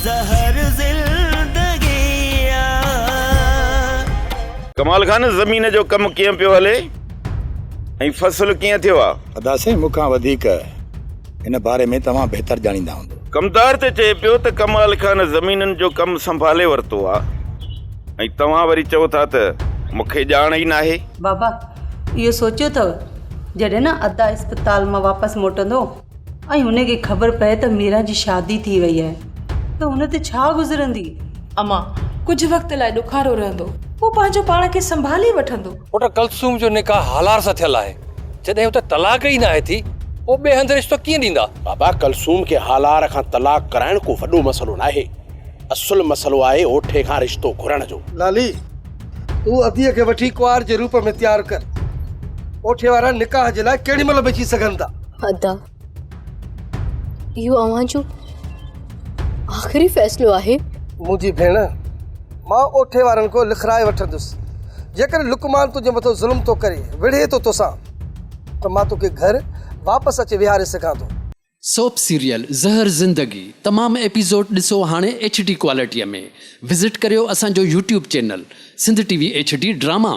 زهر زندگي آ. ڪمال خان زمين جو ڪم ڪيئن پيو هلي ۽ فصل ڪيئن ٿيو آ؟ ادا سائين مون کان وڌيڪ ان باري ۾ توهان بهتر ڄاڻيندا هوندو. ڪمدار ته چئي پيو ته ڪمال خان زمينن جو ڪم سنڀالي ورتو آ ۽ توهان وري چئو ٿا ته مون کي ڄاڻ ئي ناهي. بابا اهو سوچيو اٿو جڏهن نه ادا اسپتال مان واپس موٽندو ۽ هن کي خبر پئي ته ميران جي شادي ٿي وئي آهي ته هن تي ڇا گذرندي؟ امان، ڪجهه وقت لاء ڏکارو رهندو، پوء پنهنجو پاڻ کي سنڀالي وٺندو. پٽ ڪلثوم جو نڪاح هالار سان ٿيل آهي، جڏهن اتي طلاق ئي ناهي ٿي، پوء ٻئي هنڌ رشتو ڪيئن ڏيندا؟ بابا ڪلثوم کي هالار کان طلاق ڪرائڻ ڪو وڏو مسئلو ناهي، اصل مسئلو آهي اوٺي کان رشتو گهرڻ جو. لالي، تون اديء کي وٺي ڪنوار جي روپ ۾ تيار ڪر. اوٺي وارا نڪاح جي لاء ڪهڙي مهل به اچي سگهن ٿا. ادا، اهو اوهان جو آخري فيصلو آهي؟ منهنجي ڀيڻ، مان اوٺي وارن کان لکرائي وٺندس. جيڪڏهن لقمان تنهنجي مٿان ظلم ٿو ڪري، وڙهي ٿو توسان، ته مان توکي گهر واپس اچي ويهاري سگهان ٿو. سوپ سيريل زهر زندگي تمام ايپيسوڊ ڏسو هاڻي ايڇ ڊي ڪوالٽي ۾ وزٽ ڪريو اسان جو YouTube channel Sindh T V H D drama.